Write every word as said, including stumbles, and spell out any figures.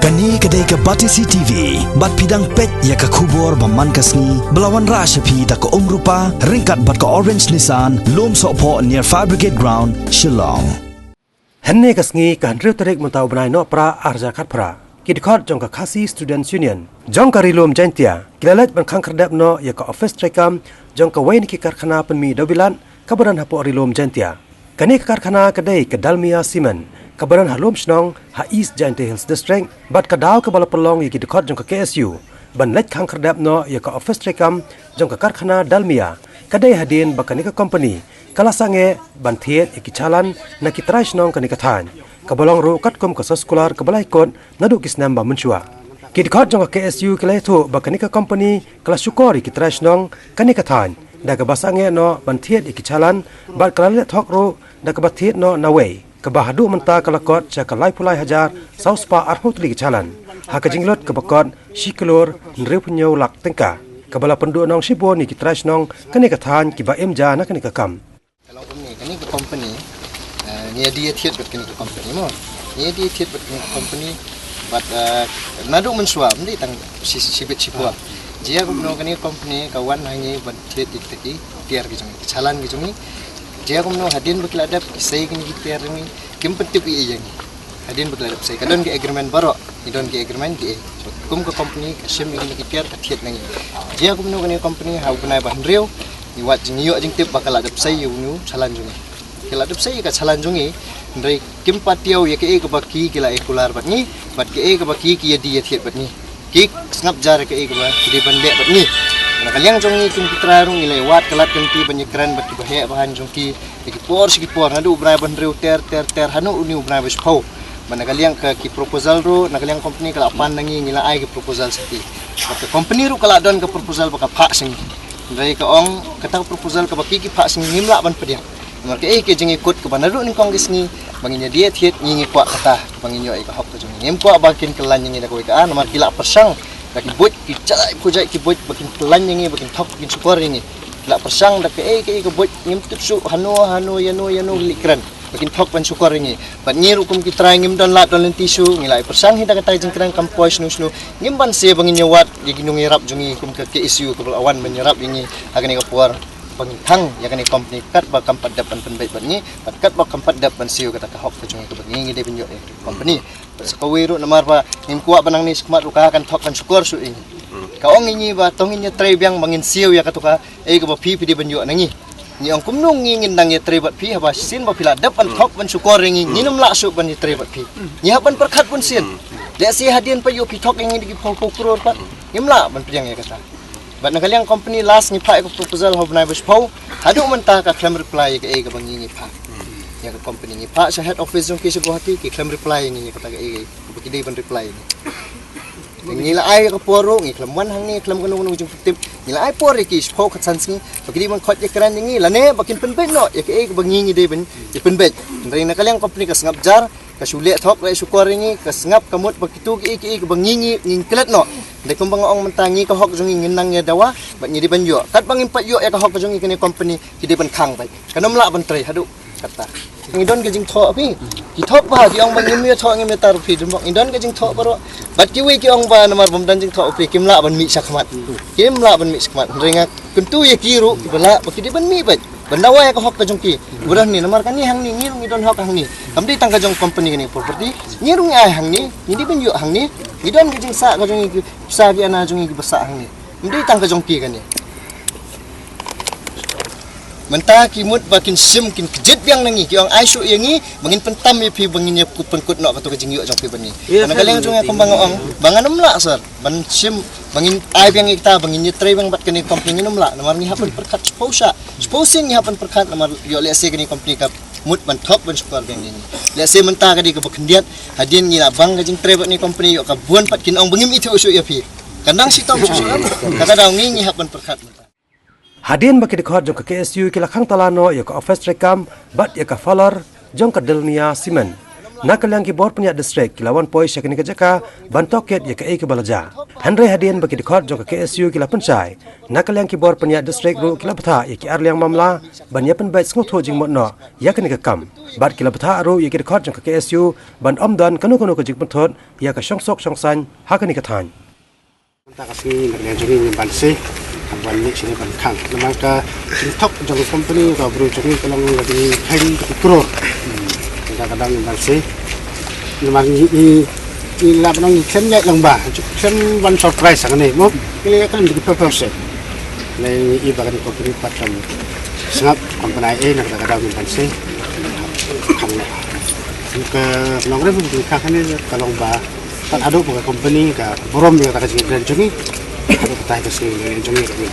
Kane ka dei ka Batesi T V, bad phi dang peit ïa ka khubor ba man ka sngi, ba la wanrah sha phi da ka Umrupa, ryngkat bad ka Orange Nissan, Lumsohphoh near Fire Brigade Ground, Shillong. Hynne ka sngi ka hynriew tarik mynta u bnai Nohprah arhajar khatphra, ki dkhot jong ka Khasi Students Union jong ka Ri Lum Jaintia ki la leit ban khang khyrdep noh ïa ka ophis treikam jong kawei na ki karkhana pynmih dewbilat kaba don hapoh Ri Lum Jaintia. Kane ka karkhana ka dei ka Dalmia Cement, kaba don ha Lumshnong, ha East Jaintia Hills District, bad ka daw kaba la pynlong ïa ki dkhot jong ka K S U ban leit khang khyrdep noh ïa ka ophis treikam jong ka karkhana Dalmia ka dei hadien ba kane ka kompani ka la sangeh ban thied ïa ki chalan na ki trai shnong kane ka thaiñ, kaba long ruh katkum ka soskular kaba la ïakut naduh ki snem ba mynshuwa. Ki dkhot jong ka K S U ki la ïathuh ba kane ka kompani ka la shukor ïa ki trai shnong kane ka thaiñ da kaba sangeh noh ban thied ïa ki chalan, bad ka la leh thok ruh da kaba thied noh nawei, kaba haduh mynta ka la kot sha ka laiphew lai hajar saw spah arphew tylli ki chalan ha ka jinglut kaba kot shi klur hynriewphew hynñiew lak tyngka, kaba la pynduhnong shibun ïa ki trai shnong kane ka thaiñ kiba im ja na kane ka kam. Ka long kumne, kane ka company, eh, ngi ïa die thied bad kane ka company mo. Ngi ïa die thied bad kane ka company, bad, eh, naduh mynshuwa, ym dei tang shi, shibit shipor. Jia kumno kane ka company ka wan ha ngi ban thied ïa kita ki tiar ki jong ngi, ki chalan ki jong ngi. Jia kumno hadien ba ki la dep ki sei kine ki tiar jong ngi, kim pyntip ei ei ïa ngi. Hadien ba ki la dep sei, ka don ka agreement baroh, ngi don ka agreement ki ei. Kum ka company ka shim ïa kine ki tiar ka thied na ngi. Jia kumno kane ka company ha u bnai ba hynriew, ngi wad jing, ngi ïoh jingtip ba ka la dep sei ïa une u chalan jong ngi. Ka la dep sei ïa ka chalan jong ngi, hynrei kim pat ïoh ïa kaei kaba ki, ki la ai kular bad ngi, bad kaei kaba ki, ki ïa die ïa thied bad ngi. Ki sngap jar ïa kaei kaba ki dei ban leh bad ngi. Na ka liang jong ngi kum ki trai ruh ngi la wad ka lad ka lynti ban ïakren bad kiba heh ba haiñ jong ki, ïa ki por sha ki por, naduh u bnai ba hynriew ter ter ter haduh une u bnai ba shiphew. Bad na ka liang ka ki proposal ruh, na ka liang company ka la pan na ngi, ngi la ai ki proposal sha ki. Bad ka company ruh ka la don ka proposal ba ka phah sha ngi. Hynrei ka ong kata ka proposal kaba ki, ki phah sha ngi ngim lah ban pdiang. Namar kaei ka jingïakut kaba naduh nyngkong ki sngi ba ngin ïa die thied, ngi ngi kwah kata ba ngin ïoh ïa ka hok ka jong ngi. Ngim kwah ba kin kyllain ïa ngi da kawei ka ar, namar ki la pyrshang da ki buit, ki jait pyrshang ki buit ba kin kyllain ïa ngi, ba kin thok, ba kin shukor ïa ngi. Ki la pyrshang da kaei kaei ka buit, ngim tip shuh hano hano ïano ïano ki leit kren ba kin thok ban shukor ïa ngi. Bad ngi ruh kum ki trai ngim don lad don lynti shuh, ngi la pyrshang hi da kata ka jingkren kam poi shano shano. Ngim banse ba ngin ïa wad ïa ki nongïarap jong ngi kum ka K S U kaba la wan ban ïarap ïa ngi ha kane ka por ba ngin khang ïa kane ka company katba kam pat dep ban pynbeit bad ngi, bad katba kam pat dep ban siew kata ka hok ka jong ngi kaba ngi ngi dei ban ïoh ïa ka company. Bad sa kawei ruh namar ba ngim kwah ba nangne shakhmat ruh ka kan thok kan shukor shuh ïa ngi. Ka ong ïa ngi ba to ngin ïa trei biang ba ngin siew ïa kata kaei kaba phi phi dei ban ïoh na ngi. Ngi ong kumno ngi ngin nang ïa trei bad phi haba shisien ba phi la dep ban thok ban shukor ïa ngi, ngin ym lah shuh ban ïa trei bad phi. Ngi hap ban pyrkhat bun sien. Lehse hadien pat ïoh phi thok ïa ngi da ki phew phew klur pat, ngim lah ban pdiang ïa kata. Bad na ka liang company last ngi phah ïa ka proposal ha u bnai ba shiphew, haduh mynta ka khlem reply ïa kaei kaba ngi ngi phah. Ïa ka company ngi phah sha head office jong ki sha Guwahati, ki khlem reply ïa ngi ïa kata kaei kaba ki dei ban reply ïa ngi. Ngi la ai ka por ruh, ngi khlem wan hangne, khlem kano kano ka jingpyntip. Ngi la ai por ïa ki shiphew khatsan sngi ba ki dei ban khot ïakren ïa ngi lane ba kin pynbeit noh ïa kaei kaba ngi ngi dei ban ïa pynbeit. Hynrei na ka liang company ka sngap jar, ka shu leh thok leh shukor ïa ngi, ka sngap ka mut ba kito kiei kiei kaba ngi ngi ngin klet noh. Hynrei kumba nga ong mynta ngi ka hok jong ngi ngin nang ïa dawa bad ngi dei ban ïoh. Katba ngim pat ïoh ïa ka hok ka jong ngi kane company ki dei ban khang beit. Kan ym lah ban trei haduh kata. Ngi don ka jingthoh phi. Ki thok ba ki ong ba ngim ïa thoh ngim ïa tar phi, don ba ngi don ka jingthoh baroh. Bad kiwei ki ong ba namar bym don jingthoh phi kim lah ban mih shakhmat. Kim lah ban mih shakhmat. Hynrei nga kyntu ïa ki ruh kiba lah ba ki dei ban mih beit ban dawa ïa ka hok ka jong ki. Ba don ni namar kane hangne ngi ruh ngi don hok hangne. Kam dei tang ka jong company kane property. Ngi ruh ngi ai hangne, ngi dei ban ïoh hangne. Ngi don ka jingsah ka jong ngi, ki pisa ki ana jong ngi kiba sah hangne. Ym dei tang ka jong ki kane. Mynta ki mut ba kin shim kin kjit biang na ngi, ki ong ai shuh ïa ngi ba ngin pyntam ïa phi ba ngin ïa pynkut noh kato ka jingïoh jong phi bad ngi. Na ka liang jong nga kumba nga ong ba ngan ym lah sir ban shim ba ngin ai biang ïa kita ba ngin ïa trei biang bad kane ka company, ngin ym lah namar ngi hap ban pyrkhat shiphew shah, shiphew sien ngi hap ban pyrkhat namar ïoh lehse kane ka company ka mut ban thok ban shukor biang ïa ngi. Lehse mynta ka dei kaba khyndiat hadien ngi la bang ka jingtrei bad kane ka company ïoh ka bun pat kin ong ba ngim ithuh shuh ïa phi. Ka nang shitom shuh shuh. Kata daw ngi ngi hap ban pyrkhat mynta. Hadien ba ki dkhot jong ka K S U ki la khang tala noh ïa ka ophis treikam bad ïa ka faller jong ka Dalmia Cement, Na ka liang ki bor pynïaid district ki la wan poi sha kane ka jaka ban tohkit ïa kaei kaba la jia. Hynrei hadien ba ki dkhot jong ka K S U ki la pynshai, na ka liang ki bor pynïaid district ruh ki la bthah ïa ki arliang mamla ban ïa pynbeit sngewthuh jingmut noh ïa kane ka kam. Bad ki la bthah ruh ïa ki dkhot jong ka K S U ban ym don kano kano ka jingpynthut ïa ka shongsuk shongsaiñ ha kane ka thaiñ. Mynta ka sngi na ka liang jong ngi ngim banse ban mih shane ban khang. Namar ka jingthok jong ka company ka bru jong ngi ka long ka jingkhang ka kror. Mynta ka dang ngim banse. Namar ngi ngi ngi la ban ngi khlem ïaid lang ba. Khlem ban surprise hangne mo. Ngi la ïaid khlem dei ki purpose. Ngi i ba ka company pat kam sngap company eh na ka dang ngim banse. Khang la. Ka nongrim ka khang ne ka long ba. Pat haduh ba ka company ka burom ïa ka jingïaid jong ngi. Haduh katta ka sngi ïaid jong ngi ka ngi.